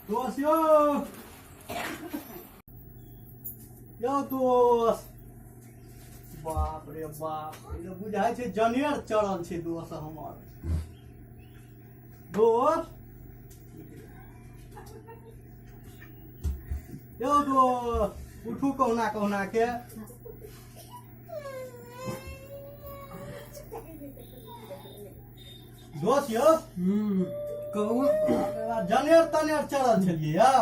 दोस्त यौ, यौ दोस्त, बाप रे बाप, ई तऽ बुझाइ छै जनेर चढ़ल छै दोस्त हमर। दोस्त यौ, दोस्त उठू कहुना कहुना के। दोस्त यौ, कहू। जनेर तनेर चढ़ल छलियै यौ?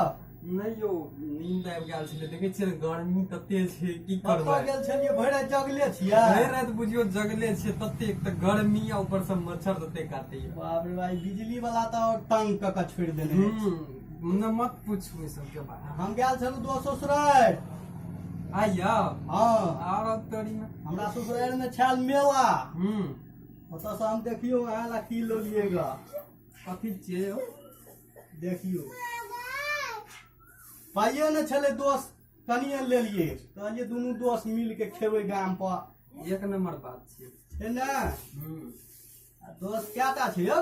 नहि यौ, नींद आबि गेल छलै। देखै छियै ने, गर्मी तते छै, की कतऽ करबै? गेल छलियै? भरि राति जगले छियै? भरि राति बुझियौ जगले छियै। ततेक तऽ गर्मी आ ऊपर से मच्छर तते काटैया। बाप रे भाई, बिजली वाला तऽ आओर तंग कऽ के छोड़ि देने अछि। न मत पूछू ई सबके बारे। हम गेल छलहुँ दोस्त ससुरारि। आइया? हँ। आर तोरी में। हमरा ससुरारि मे छल मेला। ओतऽ से हम देखियौ अहाँ ला की लेलियै ग। कथी छियै यौ? देखियौ, पाइयो ने छलै दोस्त, कनिये लेलियै, कहलियै दुनू दोस्त मिल के खेबै गाम पर। एक नंबर बात छियै। छै ने? आ दोस्त, कएटा छै यौ?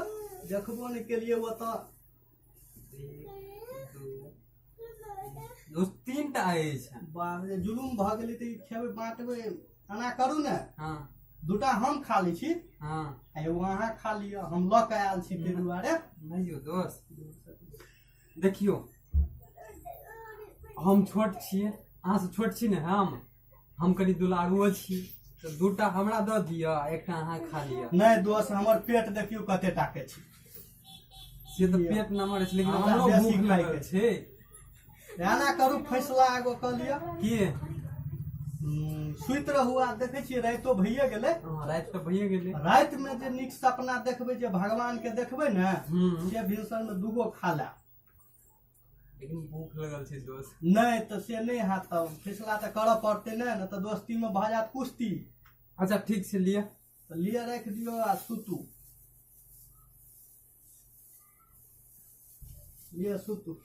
देखबो नहि केलियै ओतऽ। एक, दू, दोस्त, तीन टा अछि। बाप रे, जुलुम भऽ गेलै। तऽ ई खेबै, बाँटबै, एना करू ने। हँ। दूटा हम खा लै छी। हँ। आ एगो अहाँ खा लिअ, हम लऽ कऽ आयल छी ताहि दुआरे। नहि यौ दोस्त, देखियौ, हम छोट छियै, अहाँसँ छोट छी ने हम कनि दुलारुओ छी, तऽ दूटा हमरा दऽ दिअ आ एकटा अहाँ खा लिअ। नहि दोस्त, हमर पेट देखियौ कते टा के छै। से तऽ पेट नमहर अछि, लेकिन हमरा हमरो बेसी भूख खाइके लगल छै। छै। एना करू, फैसला एगो कऽ लिअ। की? सुति रहू। आ देखै छियै रातिो भइए गेलै। हँ, राति तऽ भइए गेलै। रातिमे जे नीक सपना देखबै, जे भगवान के देखबै ने, से भिनसर मे दूगो खा लेब। लेकिन भूख लगल छै दोस्त। नहि तऽ से नहि हैत, तब फैसला तऽ करऽ पड़तै ने, नहि तऽ दोस्तीमे भऽ जायत कुश्ती। अच्छा, ठीक छै, लिअ। तऽ लिअ, राखि दियौ आ सुतू। लिअ, सुतू।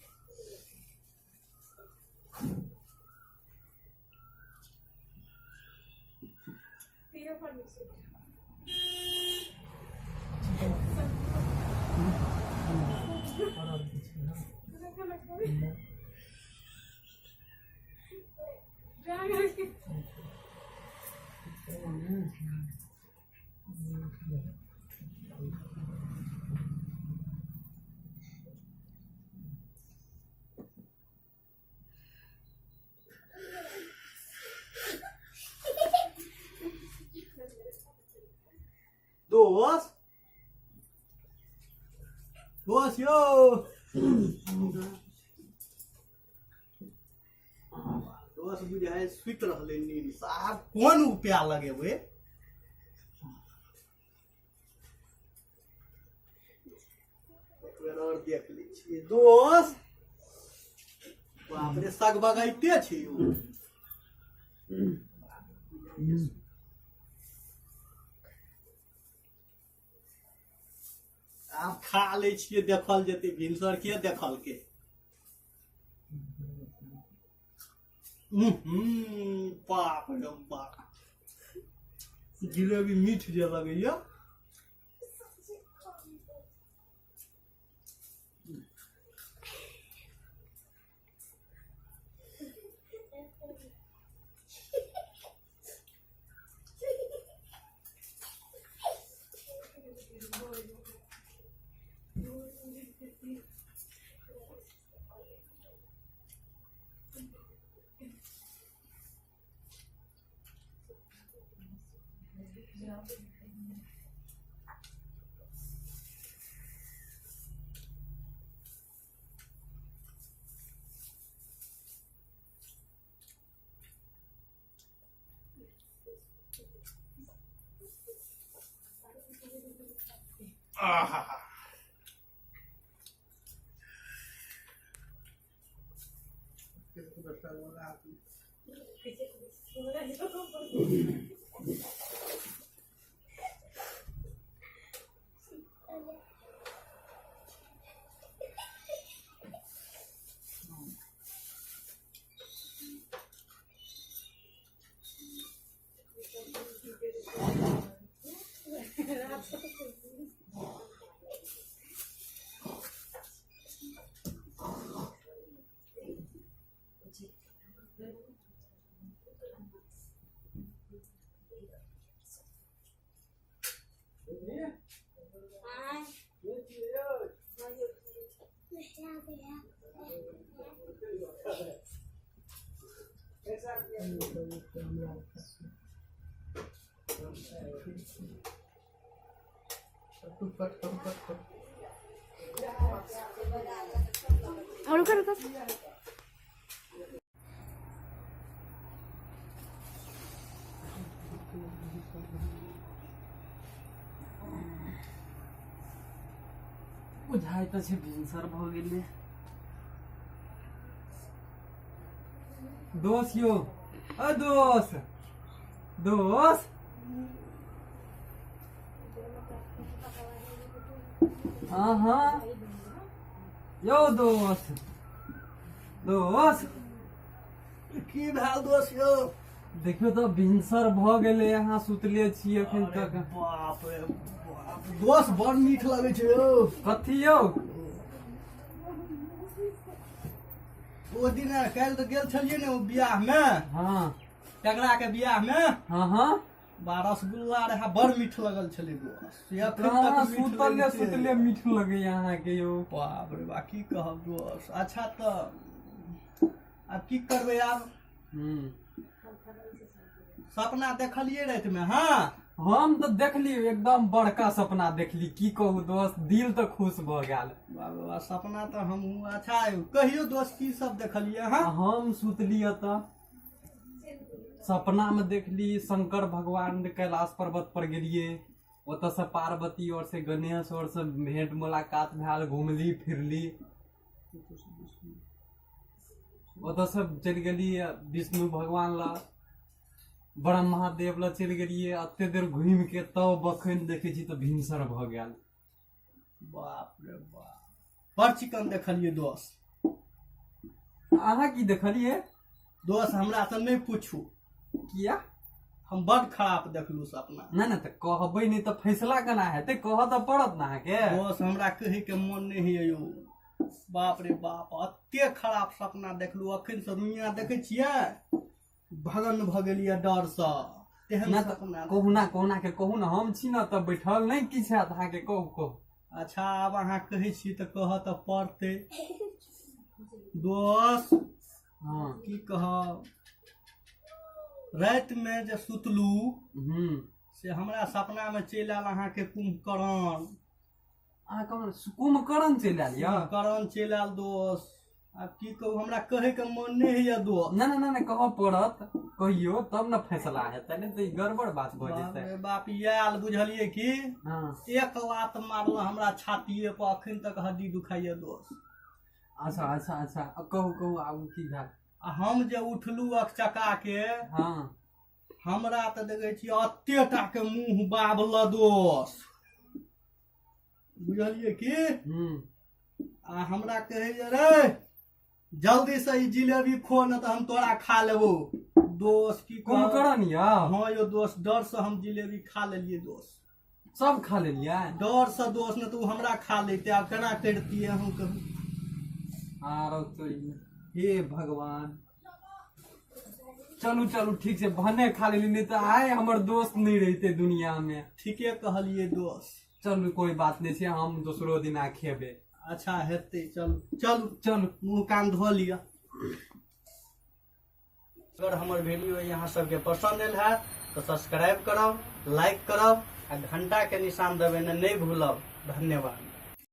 दोस्त, दोस्त यौ, दोस्त बुझाइ सुति रहलै नींद से। आब कोन उपाय लगेबै? एक बेर आओर देख लै छियै दोस्त। बाप रे, सगबगाइते छै यौ। आब खा लै छियै, देखल जेतै भिनसर के देखलकै। बाप रे बाप, जिलेबी मीठ जे लगैया। आहा, और रुको रुको। बुझाइ तऽ छै भिनसर भऽ गेलै। दोस यौ, अ दोस, दोस, हाँ हाँ यौ दोस, दोस की भेल दोस यौ? देखियौ तऽ भिनसर भऽ गेलै, अहाँ सुतले छी एखन तक। बाप रे बाप, दोस बड़ मीठ लगै छै यौ। कथी यौ? ओ दिन काल्हि तऽ गेल छलियै ने ओ बियाह मे। हाँ। टगरा के बियाह मे। हाँ हाँ। बा रसगुल्ला रहे, बड़ मीठ लगल छलै दोस। से एखन तक मीठ सुतले लगै छै। सुतले मीठ लगैया अहाँके यौ। बाप रे बा, की कहब दोस। अच्छा तऽ आब की करबै आब? सपना देखलियै राति मे? हाँ हम तऽ देखली, एकदम बड़का सपना देखली। की कहू दोस्त, दिल तऽ खुश भऽ गेल। बाप रे, सपना तऽ हमहूँ। अच्छा कहियौ दोस्त, की सब देखलियै? हाँ हम सुतली तऽ सपना में देखली शंकर भगवान कैलाश पर्वत पर गेलिए, ओतऽ से पार्वती और से गणेश और से भेंट मुलाकात भेल, घुमली फिरली, ओतऽ से चलि गेली विष्णु भगवान ला, ब्रह्मा देव ला चलि गेलिए। एते देर घुमि के तब बखन देखै छी तऽ भिनसर भऽ गेल। बाप रे बाप, बड़ चिकन देखलियै दोस्त। अहाँ की देखलिए? दोस्त हमरा से नहि पूछू। किया? हम बड़ खराब देखलू सपना। नहि नहि, तऽ कहबै नहि तऽ फैसला केना हेतै? कहऽ तऽ पड़त ने अहाँके। दोस्त हमरा कहै के मन नहि होइए यौ। बाप रे बाप, एते खराब सपना देखलू, अखन से रुइया देखै छियै भगन भऽ गेलियै डरसँ, तेहन नहि तऽ सपना। कहुना कहुना के कहू ने, हम छी ने तऽ बैठल, नहि किछु हैत अहाँके, कहू कहू। अच्छा आब अहाँ कहै छी तऽ कहऽ तऽ पड़तै दोस्त। हाँ। की कहब, रातिमे जे सुतलू से हमरा सपनामे चलि आयल अहाँके कुंभकर्ण। अहाँ कहू कुंभकर्ण चलि आयल यऽ? कुंभकर्ण चलि आयल दोस्त। आब की कहू, हमरा कहैके मन नहि होइए दोस्त। नहि नहि नहि, कहऽ पड़त, कहियौ तब ने फैसला हेतै, नहि तऽ ई गड़बड़ बात भऽ बाप जेतै। रे बाप, आयल बुझलियै की? हाँ। एक लात मारल हमरा छातिए पर, अखन तक हड्डी दुखाइए दोस्त। अच्छा अच्छा अच्छा, कहू कहू आगू की भेल? आ हम जे उठलू अकचका के, हाँ, हमरा तऽ देखै छी एते टा के मुँह बाबल दोस्त, बुझलियै की? आ हमरा कहै जे रे जल्दी से ई जिलेबी खो, न तऽ हम तोरा खा लेबो दोस्त। की कहब? कुंभकर्ण यऽ? हाँ यौ दोस्त, डर से हम जिलेबी खा लेलियै दोस्त। सब खा लेलियै? डर से दोस्त, न तऽ ओ हमरा खा लेते। आब केना करितियै हम कहू? आरो तो हे भगवान, चलू चलू ठीक छै, भने खा लेली, नहि तऽ आइ हमर दोस्त नहि रहिते दुनिया में। ठीके कहलियै दोस्त। चलू कोई बात नहि छै, हम दोसरो दिना खेबै। अच्छा हेतै, चलू चलू। चलू। मुँह कान धो लिअ। अगर हमर वीडियो यहाँ सबके पसंद आयल हैत तऽ सब्सक्राइब करब, लाइक करब आ घंटा के निशान दबेने नहि भूलब। धन्यवाद।